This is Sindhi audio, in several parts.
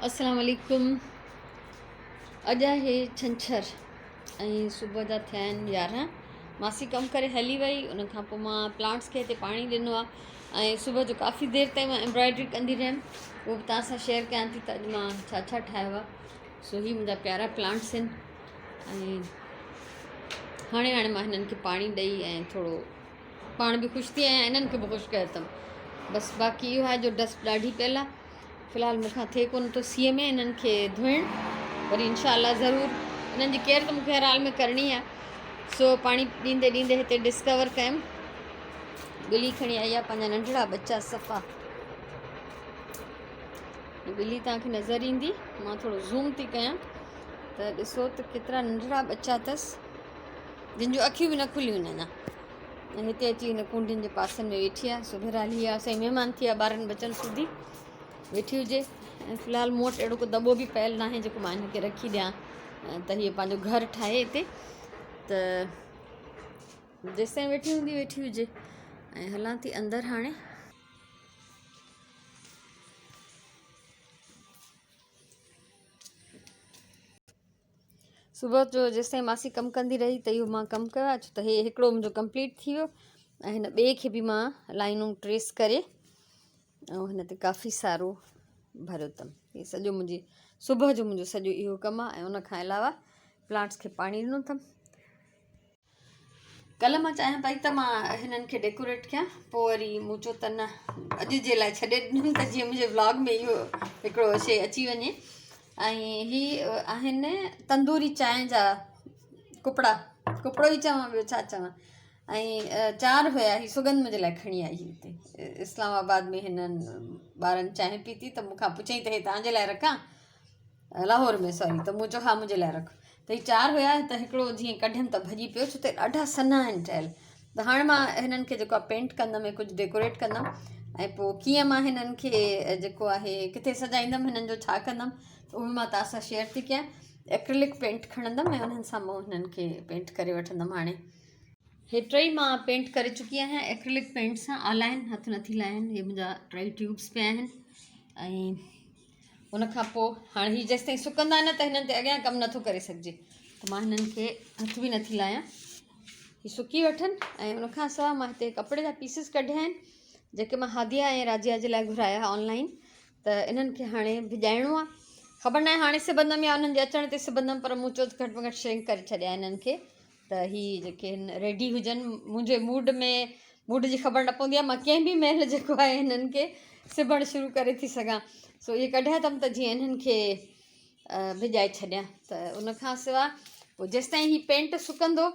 السلام عليڪم اڄ آهي ڇنڇر ۽ صبح جا ٿيا آهن يارهن ماسي ڪم ڪري هلي وئي ان کان پوء مان پلانٽس کي هتي پاڻي ڏنو آهي ۽ صبح جو ڪافي دير تائين مان ايمبرائڊري ڪندي رهيم اهو به توهان سان شيئر ڪيان ٿي ته اڄ مان ڇا ڇا ٺاهيو آهي سو هي منهنجا پيارا پلانٽس آهن ۽ هاڻي هاڻي مان هنن کي پاڻي ڏئي ۽ ٿورو پاڻ به خوش ٿي آهيان انهن کي به خوش ڪيو اٿم بس باقي اهو آهي جو ڊسٽ ڏاڍي پيل آهي في الحال مون کان ٿئي ڪونه ٿو سيء ۾ انهن کي ڌوئڻ وري انشاء الله ضرور انهن جي ڪيئر ته مون کي هر حال ۾ ڪرڻي آهي سو پاڻي ڏيندي ڏيندي هتي ڊسڪور ڪيم ٻلي کڻي آئي آهي پنهنجا ننڍڙا ٻچا صفا ٻلي توهان کي نظر ايندي مان ٿورو زوم ٿي ڪيان ته ڏسو ته ڪيترا ننڍڙا ٻچا اٿس جن جون اکيون به نه کليون آهن اڃا ۽ هتي اچي هن ڪونڊين جي پاسن ۾ ويٺي آهي سو بهرحال هي اسان جي مهمان ٿي آهي ٻارن ٻچن سوڌي ويٺي هجي ۽ في الحال مون وٽ اهڙو ڪو دٻو به پيل ناهي جيڪو مان هن کي رکي ڏيان ته هيء پنهنجو گهر ٺاهي هتي ته جيستائين ويٺي هوندي ويٺي هجي ۽ هلان ٿي اندر هاڻي. صبح جو جيستائين ماسي ڪم ڪندي رهي ته اهو مان ڪم ڪيو آهي ڇو ته هي هڪڙو منهنجو ڪمپليٽ ٿي ويو ۽ هن ٻئي کي به مان لائنون ٽريس ڪري ۽ هن تي ڪافي سارو ڀريو اٿم هي سڄو منهنجي صبح جو منهنجو سڄو اهو ڪم آهي ۽ ان کان علاوه پلانٽس کي پاڻي ڏنو اٿم ڪلهه مان چاهيان پئي ته مان هنن کي ڊيڪوريٽ ڪيان پوء وري مون چيو ته نه اڄ جي لاء ڇڏي ڏنم ته جيئن منهنجي ولاگ ۾ اهو هڪڙو شي اچي وڃي ۽ هي آهن تندوري چانهه جا ڪپڙا ڪپڙو ئي چوان ٻيو ڇا چوان ۽ چار هيا هي سڳنڌ منهنجي لاء کڻي آئي هتي اسلام آباد ۾ هنن ٻارن چانهه پيتي ته مون کان پڇيائين ته هي توهان جي لاء رکان لاهور ۾ سوري ته مون چيو ها منهنجي لاء رک ته هي چار هيا ته هڪڙو جيئن ڪڍيم ته ڀڄي پيو ڇو ته ڏاڍا سنها آهن ٺهيل ته هاڻي مان هنن کي جيڪو آهي پينٽ ڪندم ۽ ڪجهه ڊيڪوريٽ ڪندم ۽ پوء ڪيئن مان هنن کي جيڪو آهي ڪٿي سجائيندم هنن جو ڇا ڪندم ته اهو به مان توهان سان شيئر ٿي ڪيان ايڪريلڪ پينٽ کڻندم ۽ انهن سان مان هنن کي پينٽ ڪري وٺندم هاڻي هي ٽئي مان پينٽ ڪري چڪي آهيان ايڪريلڪ پينٽ سان آلا آهن هٿ نٿي لايان هي منهنجا ٽئي ٽيوبس پيا آهن ۽ ان کان پوء هاڻي هي جيستائين سڪندا نه ته هنن تي اڳيان ڪم نٿو ڪري سگهجي ته مان هنن کي هٿ به نٿي لايان هي سڪي وٺن ۽ ان کان سواء مان هتي ڪپڙي جا پيسز ڪڍيا آهن جيڪي مان هاديا ۽ راجيا جي لاء گهرايا آنلائن ته انهن کي هاڻي ڀڄائڻو آهي خبر ناهي هاڻي سبندم يا انهن جي اچڻ تي سبندم پر مون چيو گهٽ ۾ گهٽ شرنڪ ڪري ڇڏيا انهن کي ته هي جيڪي آهن ريڊي هجن منهنجي موڊ ۾ موڊ جي خبر نه پوندي آهي مان ڪنهن به مهل جيڪو آهي هنن کي سبڻ شروع ڪري ٿي سگهان سو اهي ڪڍيا اٿم ته جيئن انهن کي ڀڄائي ڇڏيان ته ان کان سواء پوء جيستائين هي پينٽ سڪندو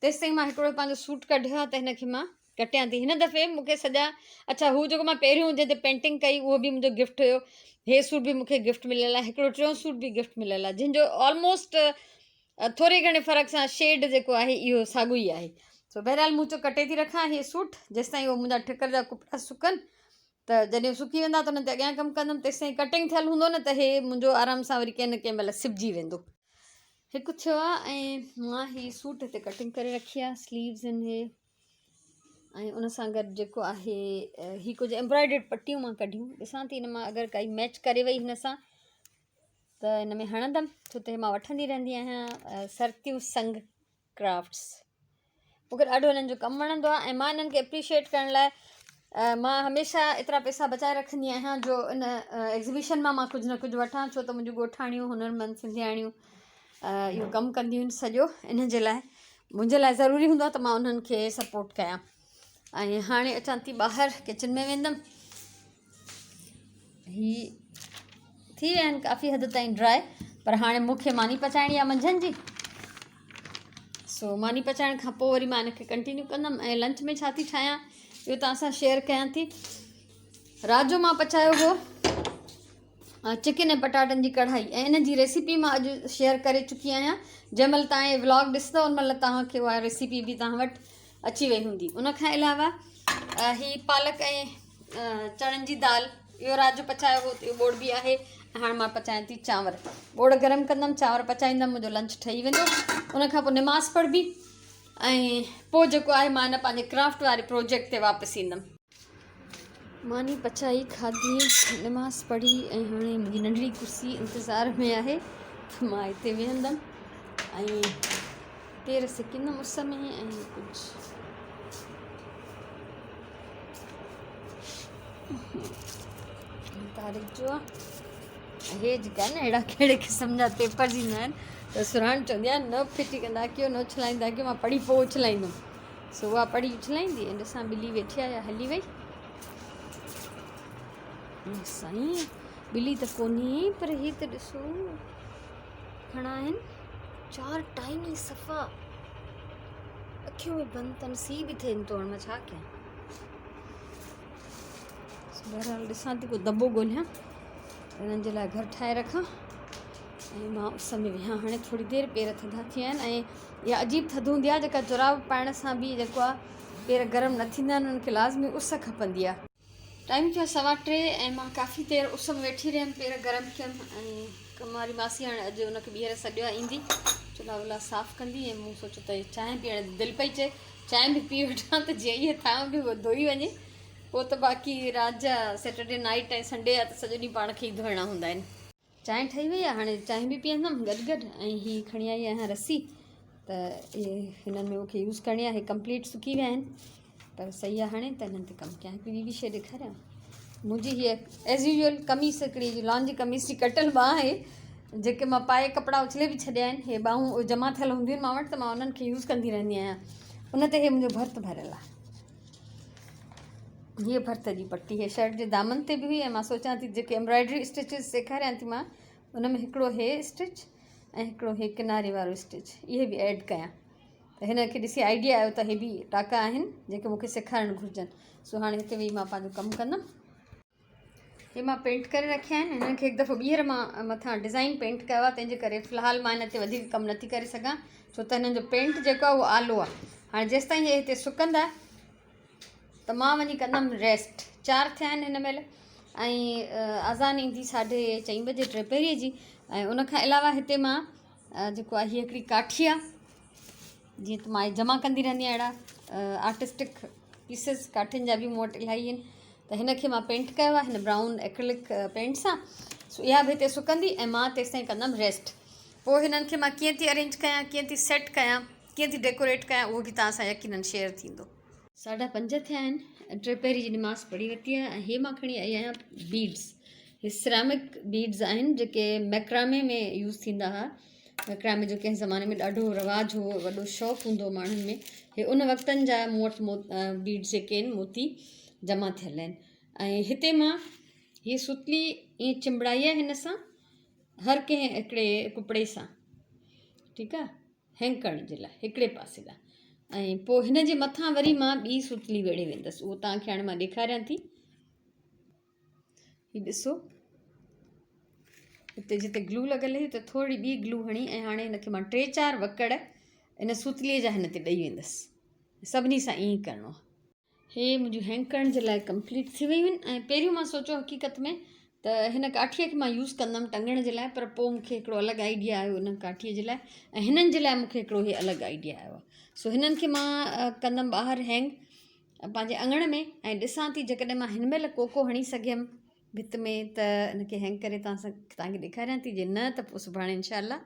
تيستائين مان هڪڙو پنهنجو سوٽ ڪڍيو آهي ته هن کي مان ڪٽيان ٿي هن دفعي مون کي سڄا اڇا هو جيڪو مان پهريون جنهن تي پينٽنگ ڪئي اهو به منهنجو گفٽ هيو هي سوٽ به مون کي گفٽ مليل آهي هڪڙو ٽيون سوٽ به گفٽ مليل آهي جنهن جو آلموسٽ ٿوري گهڻي فرق سان شيڊ جيڪو آهي اهو ساڳيو ئي آهي سو بهرحال مون چيو ڪٽي ٿي رکان هي سوٽ جيستائين اهو منهنجا ٺڪر جا ڪپڙا سڪن ته جڏهن سڪي ويندا ته انهن تي اڳيان ڪم ڪندم تيستائين ڪٽنگ ٿيل هوندو نه ته هي منهنجو آرام سان وري ڪنهن نه ڪنهن مهل سبجي ويندو. هڪ ٿيو آهي ۽ مان هي سوٽ هتي ڪٽنگ ڪري رکي آهي سليوز آهن هي ۽ ان سان گڏ جيڪو آهي هي ڪجهه ايمبرائڊرڊ پٽيون مان ڪڍيون ڏسان ٿي هن مان اگر ڪائي ميچ ڪري وئي هن سان ته ان ۾ هڻندم ڇو ته مان وٺندي رهندي آهيان سرتيون سنگ ڪرافٽس مونکي ڏاڍو هنن جو ڪم وڻندو آهي ۽ مان هنن کي اپريشيئيٽ ڪرڻ لاء مان هميشه ايترا پئسا بچائي رکندي آهيان جو ان ايگزيبيشن مان مان ڪجهه نه ڪجهه وٺان ڇو ته منهنجون ڳوٺاڻيون هنرمند سنڌياڻيون اهو ڪم ڪنديون آهن سڄو ان جي لاء منهنجي لاء ضروري هوندو آهي ته مان انهن کي سپورٽ ڪيان ۽ هاڻي اچان ٿي ٻاهر ڪچن ۾ ويندم هي ٿي ويا آهن ڪافي حد تائين ڊرائي پر هاڻي مون کي ماني پچائڻي آهي منجهند جي سو ماني پچائڻ کان پوء وري مان هن کي ڪنٽينيو ڪندم ۽ لنچ ۾ ڇا ٿي ٺاهيان اهو توهان سان شيئر ڪيان ٿي رات جو مان پچايو هو چڪن ۽ پٽاٽن جي ڪڙهائي ۽ ان جي ريسيپي مان اڄ شيئر ڪري چڪي آهيان جنهن مهل توهان هي ولاگ ڏسندو ان مهل توهان کي اها ريسيپي به توهان وٽ اچي وئي هوندي ان کان علاوه هي پالڪ ۽ چڻن جي دال اهو رات جو پچايو هو اهو ٻوڙ به آهي ۽ هاڻي مان پچايان ٿي چانور ٻوڙ گرم ڪندم چانور پچائيندم منهنجو لنچ ٺهي ويندو ان کان پوء نماز پڙهبي ۽ پوء جيڪو آهي مان پنهنجي ڪرافٽ واري پروجيڪٽ تي واپس ايندم. ماني پچائي کاڌي، نماز پڙهي ۽ هاڻي منهنجي ننڍڙي ڪرسي انتظار ۾ آهي ته مان هتي ويهندم ۽ پير سڪيندم اس ۾ ۽ ڪجهه طارق جو آ هي جيڪا آهن اهڙا ڪهڙي قسم جا پيپرز ايندا آهن ته سرهاڻ چوندي آهي نه ڦٽي ڪندا ڪيو نه اڇلائيندا ڪيو مان پڙهي پوء اڇلائيندم سو اها پڙهي اڇلائيندي ۽ ڏسان ٻلي ويٺي آهي يا هلي وئي. سائين ٻلي ته ڪونهي پر هي ته ڏسو گهڻا آهن چار ٽائني صفا اکيون به بند اٿن سي به ٿين ٿو هاڻي مان ڇا ڪيان بهرحال ڏسان ٿي ڪو دٻو ڳولهيان انهن جي لاء گهر ٺاهي رکان ۽ مان اس ۾ ويهان هاڻي ٿوري دير پير ٿڌا ٿي ويا آهن ۽ اها عجيب ٿڌ هوندي آهي جيڪا جوراب پائڻ سان به جيڪو آهي پير گرم نه ٿيندا آهن انهن کي لازمي اس کپندي آهي. ٽائيم ٿيو سوا ٽي ۽ مان ڪافي دير اس ۾ ويٺي رهيم پير گرم ڪيم ۽ ڪم واري ماسي هاڻي اڄ ان کي ٻيهر سڏيو آهي ايندي چلها ولها صاف ڪندي ۽ مون سوچيو ته چانهه پيئڻ جي دل پئي چئي چانهه به پي وٺان ته جيئن اهي ٿانو به ڌوئي وڃي پوء ته باقي رات جا سيٽرڊي نائيٽ ۽ سنڊي جا ته سڄو ڏينهن پاڻ کي ئي ڌوئڻا هوندا آهن. چانهه ٺهي وئي آهي هاڻي چانهه به پيئندم گڏ گڏ ۽ هي کڻي آئي آهيان رسي ته اهي هنن ۾ مونکي يوز ڪرڻي آهي ڪمپليٽ سڪي ويا آهن پر صحيح آهي هاڻي ته هنن تي ڪم ڪيان هڪڙي ٻي به شيء ڏيکاريان منهنجي هيء ايز يوزول قميص هڪڙي لان جي قميص جي ڪٽل ٻانهن آهي جيڪي مان پائي ڪپڙا اڇلي به ڇڏيا آهن هي ٻانهون جمع ٿيل هونديون آهن مان وٽ ته مان انهن کي يوز ڪندي رهندي آهيان ان تي هي منهنجو ڀرت ڀريل آهي هيء ڀرت جي پٽي هيء شرٽ جي دامن تي به هئي ۽ مان سوچان ٿي جيڪي ايمبرائڊري اسٽچز سيکاريان ٿي مان ان ۾ هڪڙو هي اسٽچ ۽ هڪڙو هي ڪناري وارو اسٽچ اهي به ايڊ ڪيان ته هن کي ڏسي آئيڊيا آيو ته هي به ٽاڪا آهن جيڪي مونکي سيکارڻ گهرجن سو هاڻي هتي ويهي مان پنهنجو ڪم ڪندم هي مان پينٽ ڪري رکيا آهن هنن کي هڪ دفعو ٻيهر مان مٿان ڊزائين پينٽ ڪيو آهي تنهن جي ڪري في الحال مان هن تي وڌيڪ ڪم نٿي ڪري سگهان ڇو ته هنن جو پينٽ جيڪو آهي اهو آلو آهي هاڻي جيستائين هي هتي سڪندا ته مان وڃي ڪندم ريسٽ چار ٿيا آهن هن مهل ۽ اذان ايندي ساڍي چئين بجي ٽي پهري جي ۽ ان کان علاوه هتي مان جيڪو آهي هي هڪڙي ڪاٺي آهي جيئن ته مان جمع ڪندي رهندي آهيان اهڙا آرٽسٽڪ پيسز ڪاٺين جا به مون وٽ الاهي آهن ته هن کي مان پينٽ ڪيو آهي هن برائون ايڪرلڪ پينٽ سان سو اها به هتي سڪندي ۽ مان تيستائين ڪندم ريسٽ پوء هنن کي مان ڪيئن ٿي ارينج ڪيان ڪيئن ٿي سيٽ ڪيان ڪيئن ٿي ڊيڪوريٽ ڪيان اهو به توهان سان يقينن شيئر ٿيندو. ساڍا پنج ٿيا آهن ٽي پهري جي نماز پڙهي ورتي آهي ۽ هي مان کڻي آئي آهيان بيڊس هي سرامڪ بيڊس آهن جيڪي ميڪرامي ۾ يوز ٿيندا هئا مڪرامي جو ڪنهن زماني ۾ ڏاڍو رواج هو وڏو شوق هوندو هو ماڻهن ۾ هي ان وقتن جا مون وٽ بيڊس جيڪي آهن موتي جمع ٿيل آهن ۽ هتي مان هي ستلي ائين چنبڙائي آهي هن سان هر ڪنهن هڪڙي ڪپڙي سان ٺيڪ آهي هينگ ڪرڻ جي لاء هڪڙي پاسي لاء ۽ پوء هن جي مٿان وري مان ٻي ستلي ويڙهي ويندس اهو توهان کي هاڻي مان ڏيکاريان ٿي هي ڏسو هتي جتي گلو لڳل هئي اتي ٿوري ٻي گلو هڻي ۽ هاڻي هن کي مان ٽي چار وڪڙ ان سوتلي جا هن تي ڏئي ويندس سڀني سان ائين ڪرڻو آهي. هي منهنجون هينگ ڪرڻ جي لاء ڪمپليٽ ٿي ويون آهن ۽ پهريون مان سوچيو حقيقت ۾ ته هن ڪاٺيء کي مان يوز ڪندم ٽنگڻ جي لاء پر پوء مون کي هڪڙو الڳ آئيڊيا آيو ان ڪاٺيء جي لاء ۽ هنن جي لاء مون کي هڪڙو هي الڳ آئيڊيا آيو آهي سو هنن کي مان ڪندم ٻاهر هينگ پنهنجي اڱڻ ۾ ۽ ڏسان ٿي جيڪڏهن مان هن مهل ڪوڪو هڻي سگهيم ڀت ۾ ته ان کي هينگ ڪري توهان سان توهان کي ڏيکاريان ٿي جي نه ته پوء سڀاڻي انشاء الله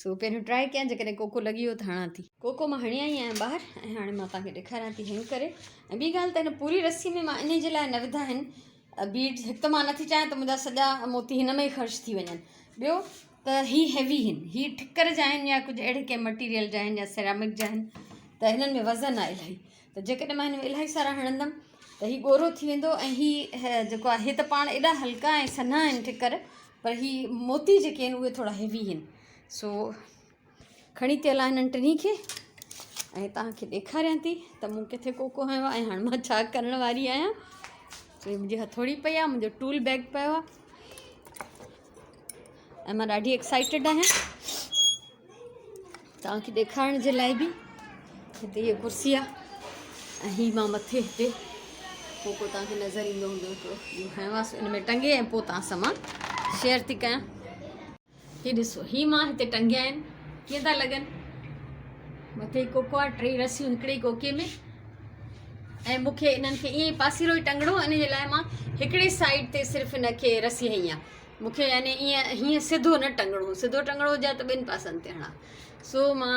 سو پهريون ٽرائي ڪيان جيڪڏهن ڪوڪو لڳي ويو ته هڻان ٿي. ڪوڪو مان هڻي آئي آهيان ٻاهر ۽ هاڻي مان توهان کي ڏيکاريان ٿي هينگ ڪري ۽ ٻي ڳالهه ته هن پوري رسي ۾ مان انهي جي لاء نه وڌا آهن بيڊز هڪ ته مان نٿي چاهيان ته منهنجا سڄا موتي هن ۾ ئي خرچ ٿي وڃن ٻيو ته هي هيوي هن هي ٺڪر جا آهن يا ڪجهه اهڙي ڪنهن مٽيريل جا آهن يا سيرامڪ جا آهن ته هنن ۾ وزن آهي الاهي ته جيڪڏهن مان هن ۾ الاهي سارا هڻندم ته هي ڳورو ٿي ويندو ۽ هي جيڪو آهي هي ته پاڻ ايڏا هلڪا ۽ سنها آهن ٺڪر پر هي موتي جيڪي آهن اهي ٿورا هيوي آهن سو کڻي ٿي هلان هنن ٽنهي کي ۽ توهان کي ڏيکاريان ٿي ته مون ڪٿي ڪوڪو هنيو آهي ۽ هاڻي مان ڇا ڪرڻ واري آهيان سو هي منهنجي هٿوڙي پئي آهي منهنجو ٽول بيگ پيو آهي ۽ مان ڏاڍي ايڪسائيٽيڊ آهيان توهان کي ڏيکارڻ جي لاء به هتي هيء ڪرسي آهي ۽ هي مان مٿي هتي ڪوڪو توهان کي نظر ايندو هوندو هڪڙو اهو کنيو آهي ان ۾ ٽنگي ۽ پوء توهان سان مان شيئر ٿي ڪيان هي ڏسو هي مان هتي ٽنگيا آهن ڪيئن ٿا لڳن مٿي ڪوڪو آهي ٽي رسيون هڪڙي ڪوڪي ۾ ۽ مون کي انهن کي ائين ئي پاسيرو ئي ٽنگڻو ان جي لاء مان هڪڙي سائيڊ تي صرف ان کي رسي هنئي آ مون کي يعني ائين هيئن سڌو نه ٽنگڻو هو سڌو ٽنگڻو هجي ها ته ٻن پاسن تي هڻان سو مان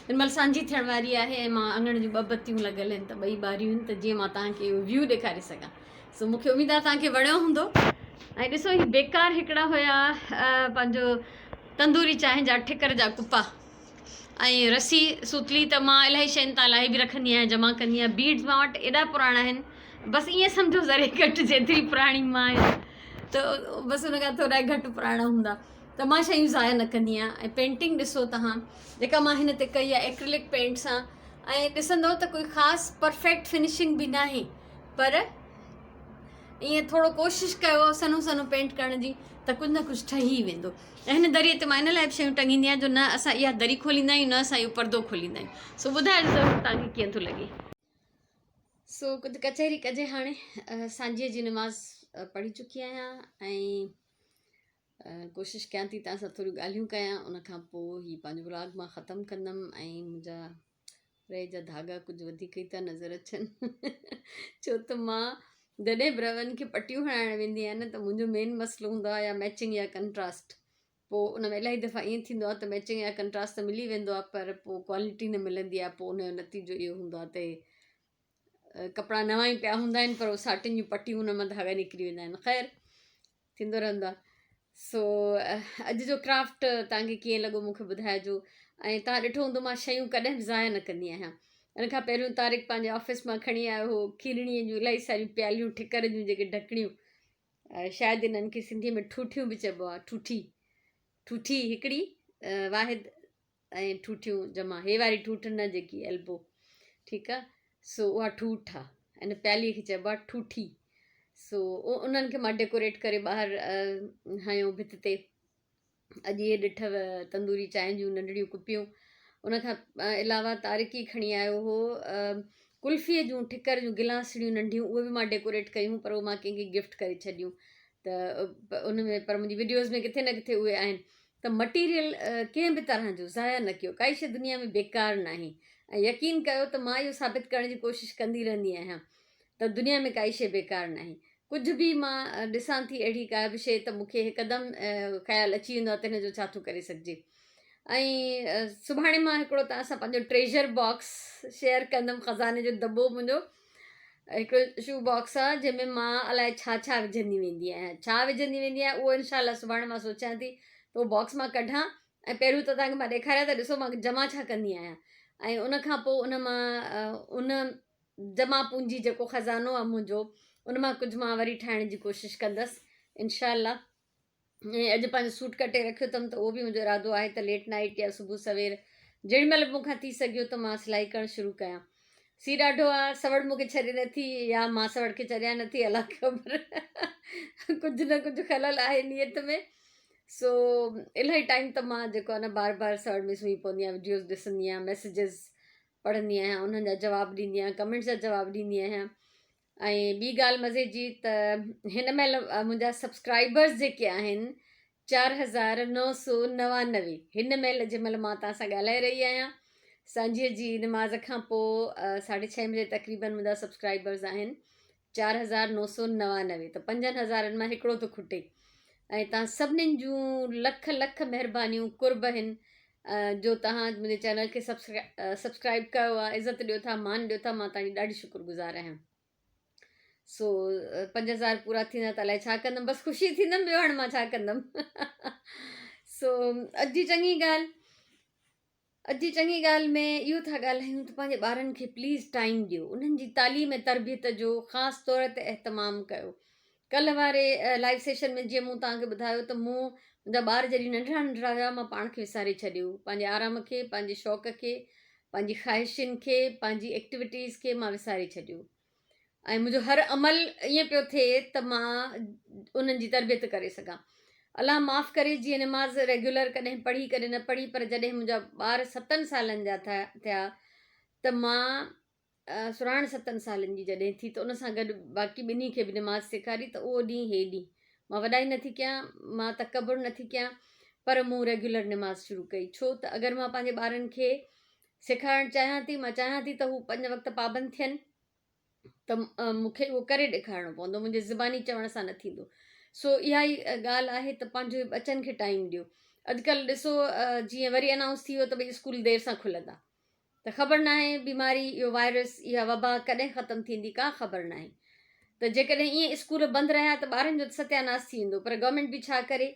هن مهل سانجهي ٿيڻ واري آهي ۽ مان اڱڻ جون ٻه بتيون لڳل آهن ته ٻئي ٻاريون آهن ته جيئن مان توهان کي اهو ويو ڏيکاري سگهان سو مون کي اميد آهي توهان کي وڻيو هوندو ۽ ڏسو هي بيڪار هڪڙا هيا پنهنجو تندوري چانهه جا ٺڪر جا ڪپا ۽ رسي سوتلي ته مان الاهي شين تان لاهي به رکندي آهيان جمع ڪندي آهيان بيڊز مان وٽ ايڏا پراڻا آهن بس ائين سمجهو ذري گهٽ جيتري پراڻي مان آهيان ته بس ان کان ٿورا گهٽ پراڻا هوندا ته مان شيون ضايع نه ڪندي آهيان ۽ پينٽنگ ڏسو تهان جيڪا مان هن تي ڪئي آهي ايڪريلڪ پينٽ سان ۽ ڏسندو ته ڪوئي خاص پرفيڪٽ فنشنگ به ناهي پر ائين ٿورو ڪوشش ڪيو سنهو سنهو پينٽ ڪرڻ جي ته ڪجهه نه ڪجهه ٺهي ويندو ۽ هن دريء تي مان ان لاء به شيون ٽنگيندي آهيان جو نه اسان اها دري کوليندا آهيون نه اسان اهو پردو کوليندا آهيون سو ٻڌايو ضرور توهان کي ڪيئن ٿو لڳي. سو ڪجهه ڪچهري ڪجي هاڻي سانجهيء جي نماز پڙهي چڪي آهيان ۽ ڪوشش ڪيان ٿي توهان سان ٿوريون ڳالهيون ڪيان ان کان پوء هي پنهنجو ولاگ مان ختم ڪندم ۽ منهنجا رئي جا ڌاڳا ڪجهه وڌيڪ ئي ٿا نظر اچن ڇو ته مان جڏهن به رون کي پٽيون هڻائڻ ويندي آهيان نه ته منهنجو مين مسئلو هوندو آهي يا ميچنگ يا ڪنٽراسٽ پوء ان ۾ الاهي دفعا ائين ٿيندو آهي ته ميچنگ يا ڪنٽراسٽ ته ملي ويندو آهي پر پوء ڪوالٽي نه ملندي آهي پوء ان جو نتيجو اهو هوندو آهي ته ڪپڙا نوان ئي پيا هوندا آهن پر ساٽن جون پٽيون ان مان ڌاڳا نڪري ويندا آهن خير ٿيندو رهندو آهي سو اڄ جو ڪرافٽ توهان کي ڪيئن لڳو مون کي ٻڌائجو ۽ توهان ڏٺو هوندو مان شيون ڪڏهن به ضايع نه ڪندي آهيان ان کان پهريون طارق پنهنجي آفيس مان کڻي آيو هو کيرڻي جون الاهي ساريون پياليون ٺڪر جون جيڪي ڍڪڻيون شايد انهن کي سنڌي ۾ ٺوٺيون به چئبو آهي ٺوٺي ٺوٺي هڪڙي واحد ۽ ٺوٺيون جمع هي واري ٺوٺ نه جيڪي ايلبو ٺيڪ آ سو اها ٺوٺ آ ان پيالي کي چئبو آ ٺوٺي سو انهن کي مان ڊيڪوريٽ ڪري ٻاهر هنيو ڀت تي اڄ اهي ڏٺو تندوري چانهه جون ننڍڙيون ڪپيون ان کان علاوه طارق ئي کڻي آيو هو قلفيء جون ٺڪر جون گلاسڙيون ننڍيون اهي به مان ڊيڪوريٽ ڪيون پر اهي مان ڪنهن کي گفٽ ڪري ڇڏيون ته ان ۾ پر منهنجي وڊيوز ۾ ڪٿي نه ڪٿي اهي آهن ته مٽيريل ڪنهن به طرح جو ضايع نه ڪيو، ڪائي شيء دنيا ۾ بيڪار ناهي ۽ يقين ڪيو ته مان اهو ثابت ڪرڻ جي ڪوشش ڪندي رهندي آهيان ته دنيا ۾ ڪائي شيء بيڪار ناهي. ڪجهه به مان ڏسان ٿي اهڙي ڪا به شيء ته مون کي هڪدم خيال اچي ويندو آهي ته هن جو ڇا ٿو ڪري سگهجي ۽ سڀاڻي مان هڪڙو توهان سان پنهنجو ٽريجر باڪس شيئر ڪندم خزاني جو دٻو منهنجو هڪڙو شو باڪس آ جنهن ۾ مان الائي ڇا ڇا وجهندي ويندي آهيان ڇا وجهندي ويندي آهيان اهو انشاء الله سڀاڻي مان سوچيان ٿي ته اهو باڪس مان ڪڍان ۽ پهريون ته توهان کي مان ڏيکاريان ته ڏسو مان جمع ڇا ڪندي آهيان ۽ ان کان پوء ان مان ان جمع پونجي جيڪو خزانو آ منهنجو ان مان ڪجهه مان وري ٺاهڻ جي ڪوشش ڪندس انشاء الله ۽ اڄ پنهنجو سوٽ ڪٽي رکيو اٿم ته اهو به منهنجو ارادو آهي ته ليٽ نائيٽ يا صبح سوير جيڏي مهل به مون کان ٿي سگهيو ته مان سلائي ڪرڻ شروع ڪيان. سي ڏاڍو آ، سوڙ مون کي ڇڏي نٿي يا مان سوڙ کي ڇڏيان نٿي الله خبر ڪجهه نه ڪجهه خلل آهي نيت ۾ سو الاهي ٽائيم ته مان جيڪو آهي نه بار بار سوڙ ۾ سمهي پوندي آهيان وڊيوز ڏسندي آهيان ميسيجز پڙهندي آهيان انهن جا جواب ڏيندي آهيان ڪمينٽس جا جواب ڏيندي آهيان ۽ ٻي ڳالهه مزي جي ته هن مهل منهنجا سبسڪرائبرز جيڪي آهن 4999 هن مهل جنهن مهل مان توهان سان ڳالهائي رهي آهيان سانجهيء جي نماز کان پوء ساڍي ڇهين بجي تقريبن منهنجا سبسڪرائبرز آهن 4999 ته پنجن هزارن مان هڪڙو ٿو کٽي ۽ توهان سڀنين جون لک لک مهربانيون قرب آهن جو توهان منهنجي چينل کي سبسڪرائب ڪيو آهي عزت ڏيو ٿا مان ڏيو ٿا مان توهان جي ڏاڍي شڪر گذار آهيان سو 5000 پورا ٿيندا ته الائي ڇا ڪندم بس خوشي ٿيندم ٻيو هاڻي مان ڇا ڪندم سو اڄ جي چڱي ڳالهه اڄ جي چڱي ڳالهه ۾ اهو ٿا ڳالهايون ته پنهنجي ٻارن کي پليز ٽائيم ڏيو انهن جي تعليم ۽ تربيت جو خاص طور تي اهتمام ڪيو ڪلهه واري لائيو سيشن ۾ جيئن مون توهان کي ٻڌايو ته مون منهنجا ٻار جڏهن ننڍڙا ننڍڙا هيا مان پاڻ کي وساري ڇڏيو پنهنجي آرام کي پنهنجي شوق کي پنهنجي خواهشن کي پنهنجي ايڪٽيوٽيز کي مان وساري ڇڏيو ۽ منهنجو هر عمل ائين پيو ٿئي ته مان انهن جي تربيت ڪري سگهان الله معاف ڪري جيئن نماز ريگيولر ڪڏهن پڙهي ڪڏهن نه پڙهي پر جڏهن منهنجا ٻار ستن سالن جا ٿيا ته مان سرهاڻ ستن سالن جي جڏهن ٿي ته ان سان گڏ باقي ٻنهي کي به نماز سيکاري ته اهو ڏينهن هي ڏينهن مان وڏائي نٿي ڪيان مان تڪبر نٿي ڪيان پر مون ريگيولر نماز شروع ڪئي ڇو ته اگر مان پنهنجي ٻارن کي سيکارڻ چاهيان ٿي مان چاهيان ٿي ته هو پنج وقت پابند ٿين. ته مون کي اهو ڪري ڏيکارڻو پوندو منهنجي زباني چوڻ سان نه ٿيندو سو اها ئي ڳالهه آهي ته پنهنجي ٻچن کي ٽائيم ڏيو اڄڪلهه ڏسو جيئن وري انائونس ٿي ويو ته ڀئي اسڪول دير سان کلندا ته خبر ناهي بيماري اهو وائرس اها وبا ڪڏهن ختم ٿيندي ڪا خبر ناهي ته جيڪڏهن ائين اسڪول بند رهيا ته ٻارن جو ستياناس ٿي ويندو پر گورنمينٽ به ڇا ڪري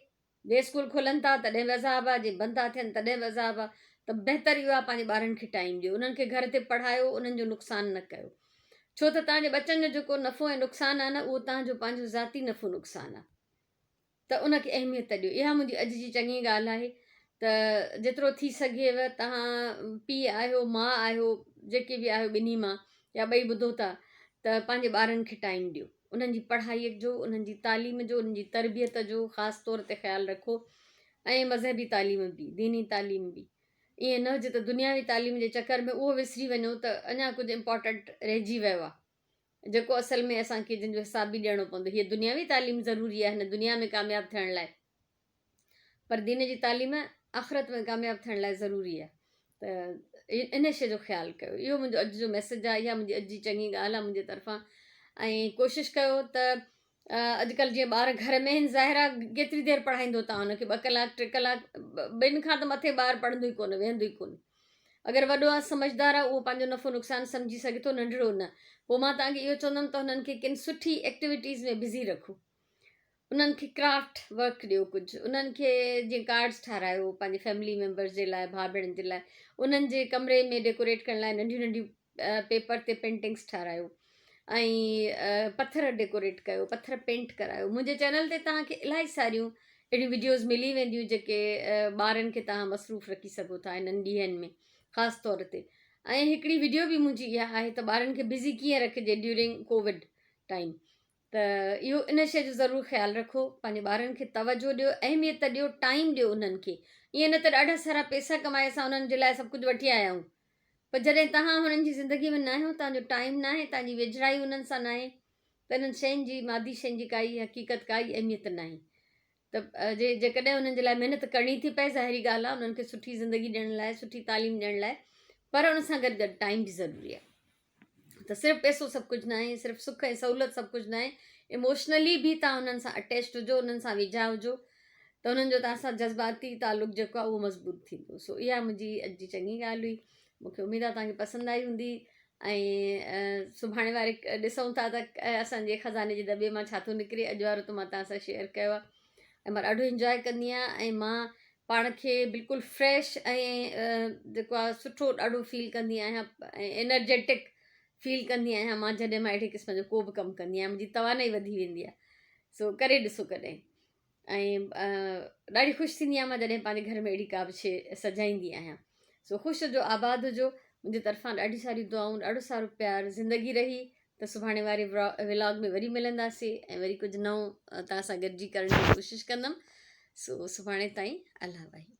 جي اسڪول کلن ٿا تڏهن به عذاب آ جي بند ٿا ٿين تڏهن به عذاب آ ته بهتر اهو آ پنهنجي ٻارن کي ٽائيم ڏيو انهن کي گهر تي پڙهايو انهن جو نقصان نه ڪيو ڇو ته توهان جي ٻچن جو جيڪو نفعو ۽ نقصان آ نه اهو توهان جو پنهنجو ذاتي نفعو نقصان آ ته ان کي اهميت ڏيو اها منهنجي اڄ جي چڱي ڳالهه آهي ته جيترو ٿي سگهيو توهان پيء آهيو ماء آهيو جيڪي به آهيو ٻنهي مان يا ٻئي ٻڌو ٿا ته پنهنجي ٻارن کي ٽائيم ڏيو انهن جي پڙهائيء جو، انهن جي تعليم جو، انهن جي تربيت جو خاص طور تي خيال رکو ۽ مذهبي تعليم به، ديني تعليم به. ائين نه هجي ته دنياوي تعليم جي چڪر ۾ اهو وسري وڃو ته اڃا ڪجهه امپارٽنٽ رهجي ويو آهي، جيڪو اصل ۾ اسان کي جنهن جو حساب به ڏيڻو پوندو. هيء دنياوي تعليم ضروري آهي هن دنيا ۾ ڪامياب ٿيڻ لاء. پر دين جي تعليم آخرت ۾ ڪامياب ٿيڻ لاء ضروري آهي ته ان شيء جو خيال ڪيو اهو منهنجو اڄ جو ميسج آهي اها منهنجي اڄ جي چڱي ڳالهه آهي منهنجي طرفان ۽ ڪوشش ڪيو ته اڄڪلهه جيئن ٻار گهر ۾ آهن ظاهر آهي ڪيتري دير پڙهائيندو تان هن کي ٻه ڪلاڪ ٽي ڪلاڪ ٻن کان ته مٿي ٻار پڙهندو ئي ڪونه ويهندو ئي ڪونه اگر وڏو آهي سمجهدار آهي اهو پنهنجو نفعو نقصان سمجهي سگهي ٿو ننڍڙو نه پوء مان تهانکي اهو چوندم ته هنن کي ڪن سٺي ايڪٽيوٽيز ۾ بزي رکو انهن کي ڪرافٽ ورڪ ڏيو ڪجهه انهن کي جيئن ڪارڊس ٺارايو پنهنجي فيملي ميمبرس جي لاء ڀاء ڀيڻن جي لاء انهن جي ڪمري ۾ ڊيڪوريٽ ڪرڻ لاء ننڍيون ننڍيون پيپر تي پينٽنگس ٺارايو ۽ پٿر ڊيڪوريٽ ڪيو پٿر پينٽ ڪرايو منهنجي چينل تي توهان کي الاهي ساريون اهڙيون وڊيوز ملي وينديون جيڪي ٻارن کي توهان مصروف رکي سگهو ٿا انهن ڏينهن ۾ خاص طور تي ۽ هڪڙي وڊيو به منهنجي اها آهي ته ٻارن کي بزي ڪيئن رکجي ڊيورنگ ڪووڊ ٽائيم ته اهو ان شيء جو ضرور خيال رکو پنهنجي ٻارن کي توجه ڏيو اهميت ڏيو ٽائيم ڏيو انهن کي ائين نه ته ڏاڍا سارا پئسا ڪمائي اسان انهن جي لاء سڀ ڪجهه وٺي آيا آهيون پر جڏهن توهان هنن جي زندگي ۾ ناهيو توهان جو ٽائيم ناهي توهان جي ويجهڙائي انهن سان ناهي ته انهن شين جي مادي شين جي ڪائي حقيقت ڪائي اهميت ناهي ته جي جيڪڏهن انهن جي لاء محنت ڪرڻي ٿي پئي ظاهري ڳالهه آهي انهن کي سٺي زندگي ڏيڻ لاء سٺي تعليم ڏيڻ لاء پر ان سان گڏ گڏ ٽائيم به ضروري آهي ته صرف پئسو سڀ ڪجهه ناهي صرف سک ۽ سهولت سڀ ڪجهه ناهي اموشنلي به تان انهن سان اٽيچڊ هجو انهن سان ويجها هجو ته انهن جو تان سان جذباتي تعلق جيڪو آهي اهو مضبوط ٿيندو سو اها منهنجي اڄ جي چڱي ڳالهه هئي مونکي اميد آهي تان کي پسند آئي هوندي ۽ سڀاڻي واري ڏسون ٿا ته اسان جي خزاني جي دٻي مان ڇا ٿو نڪري اڄ وارو ته مان تان سان شيئر ڪيو آهي ۽ مان ڏاڍو انجواء ڪندي آهيان ۽ مان پاڻ کي بلڪل فريش ۽ جيڪو آهي سٺو ڏاڍو فيل ڪندي آهيان ۽ انرجيٽڪ فيل ڪندي آهيان مان جڏهن مان اهڙي قسم جو ڪو به ڪم ڪندي آهيان منهنجي توانائي وڌي ويندي آهي سو ڪري ڏسو ڪڏهن ۽ ڏاڍي خوش ٿيندي آهيان مان جڏهن پنهنجي گهر ۾ اهڙي ڪا به شي سجائيندي آهيان سو خوش هجو آباد هجو منهنجي طرفان ڏاڍي ساريون دعائون ڏاڍو سارو پيار زندگي رهي ته سڀاڻي واري ولاگ ۾ وري ملنداسين ۽ وري ڪجهه نئون توهان سان گڏجي ڪرڻ جي ڪوشش ڪندم سو سڀاڻي تائين الله واهي.